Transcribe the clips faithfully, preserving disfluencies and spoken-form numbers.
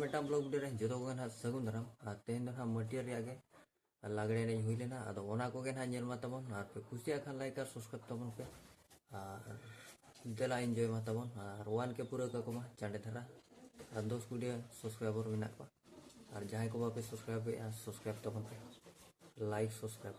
ᱢᱤᱫᱴᱟᱝ blog video ᱨᱮ ᱡᱚᱛᱚ ᱠᱚᱜᱮ ᱱᱟᱦᱟᱜ ᱥᱟᱹᱜᱩᱱ ᱫᱟᱨᱟᱢ᱾ ᱟᱨ ᱛᱮᱦᱮᱧ ᱫᱚ ᱱᱟᱦᱟᱜ ᱢᱟᱹᱴᱤᱭᱟᱹ ᱨᱮᱭᱟᱜ ᱜᱮ ᱞᱟᱜᱽᱲᱮ ᱮᱱᱮᱡ ᱦᱩᱭ ᱞᱮᱱᱟ᱾ ᱟᱫᱚ ᱚᱱᱟ ᱠᱚᱜᱮ ᱱᱟᱦᱟᱜ ᱧᱮᱞ ᱢᱟ ᱛᱟᱵᱚᱱ, ᱟᱨ ᱯᱮ ᱠᱩᱥᱤᱭᱟᱜ ᱠᱷᱟᱱ ᱞᱟᱭᱤᱠ ᱟᱨ ᱥᱟᱵᱥᱠᱨᱟᱭᱤᱵ ᱛᱟᱵᱚᱱ ᱯᱮ᱾ ᱟᱨ ᱫᱮᱞᱟ ᱮᱱᱡᱚᱭ ᱢᱟ ᱛᱟᱵᱚᱱ, ᱟᱨ ᱚᱣᱟᱱ ᱠᱮ ᱯᱩᱨᱟᱹ ᱠᱟᱠᱚ ᱢᱟ ᱪᱟᱸᱰᱮ ᱫᱷᱟᱨᱟ᱾ ᱟᱨ ᱫᱚᱥ ᱠᱩᱲᱤ ᱥᱟᱵᱥᱠᱨᱟᱭᱵᱟᱨ ᱢᱮᱱᱟᱜ ᱠᱚᱣᱟ, ᱟᱨ ᱡᱟᱦᱟᱸᱭ ᱠᱚ ᱵᱟᱯᱮ ᱥᱟᱵᱥᱠᱨᱟᱭᱵᱮᱫᱼᱟ, ᱥᱟᱵᱥᱠᱨᱟᱭᱤᱵ ᱛᱟᱵᱚᱱ ᱯᱮ, ᱞᱟᱭᱤᱠ ᱥᱟᱵᱥᱠᱨᱟᱭᱤᱵ᱾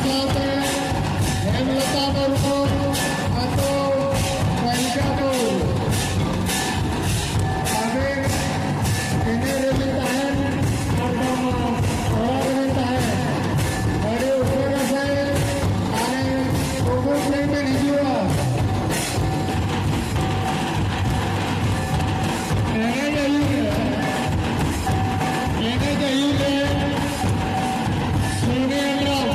ᱥᱟᱶᱛᱮ ᱦᱮᱢᱞᱚᱛᱟ ᱢᱩᱨᱢᱩ, ᱟᱹᱛᱩ ᱠᱟᱧᱪᱟᱯᱩᱨ᱾ ᱟᱵᱮᱱ ᱮᱱᱮᱡ ᱨᱮᱵᱮᱱ ᱛᱟᱦᱮᱱ, ᱟᱨ ᱵᱟᱝᱢᱟ ᱚᱲᱟᱜ ᱨᱮᱵᱮᱱ ᱛᱟᱦᱮᱱ, ᱟᱹᱰᱤ ᱩᱥᱟᱹᱨᱟ ᱥᱟᱺᱦᱤᱡ ᱟᱞᱮ ᱩᱰᱩᱠ ᱞᱮᱱ ᱵᱮᱱ ᱦᱤᱡᱩᱜᱼᱟ᱾ ᱮᱱᱮᱡ ᱟᱹᱭᱩᱨ ᱨᱮ, ᱮᱱᱮᱡ ᱟᱹᱭᱩᱨ ᱨᱮ ᱥᱩᱨᱭᱚ ᱦᱮᱢᱵᱨᱚᱢ,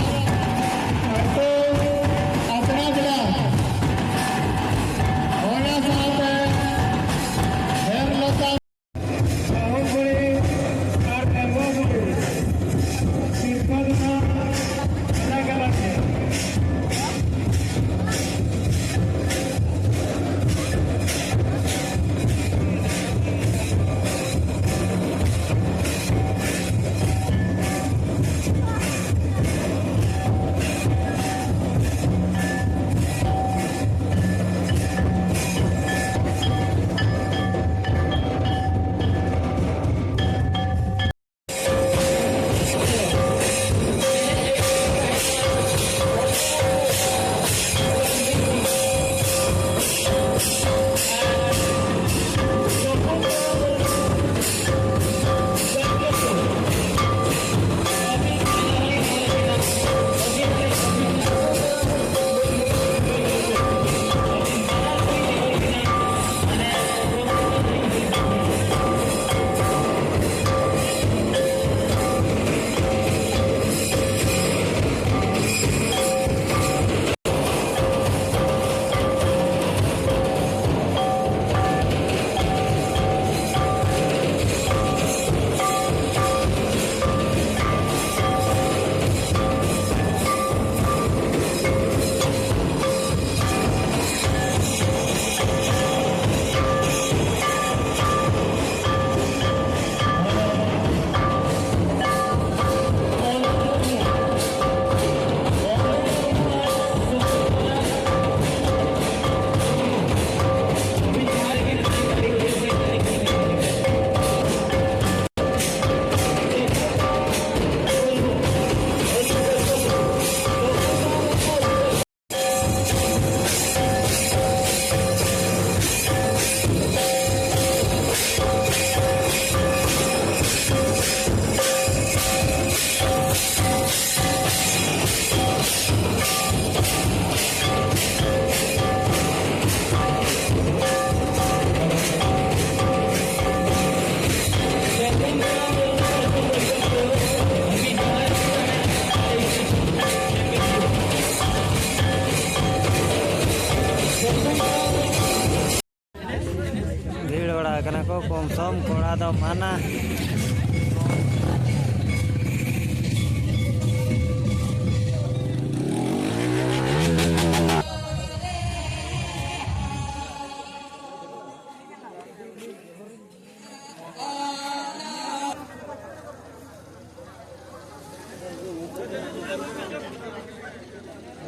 ᱥᱚᱢ ᱠᱚᱲᱟ ᱫᱚ ᱢᱟᱱᱟ᱾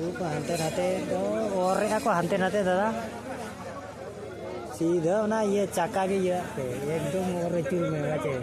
ᱩᱱᱠᱩ ᱦᱟᱱᱛᱮ ᱱᱟᱛᱮ ᱫᱚ ᱚᱨᱮᱜᱼᱟ ᱠᱚ ᱦᱟᱱᱛᱮ ᱱᱟᱛᱮ ᱫᱟᱫᱟ᱾ ᱥᱤᱫᱷᱟᱹ ᱚᱱᱟ ᱤᱭᱟᱹ ᱪᱟᱠᱟ ᱜᱮ ᱤᱭᱟᱹ ᱯᱮ, ᱮᱠᱫᱚᱢ ᱚᱨ ᱟᱹᱪᱩᱨ ᱢᱮ, ᱵᱟᱪᱮ?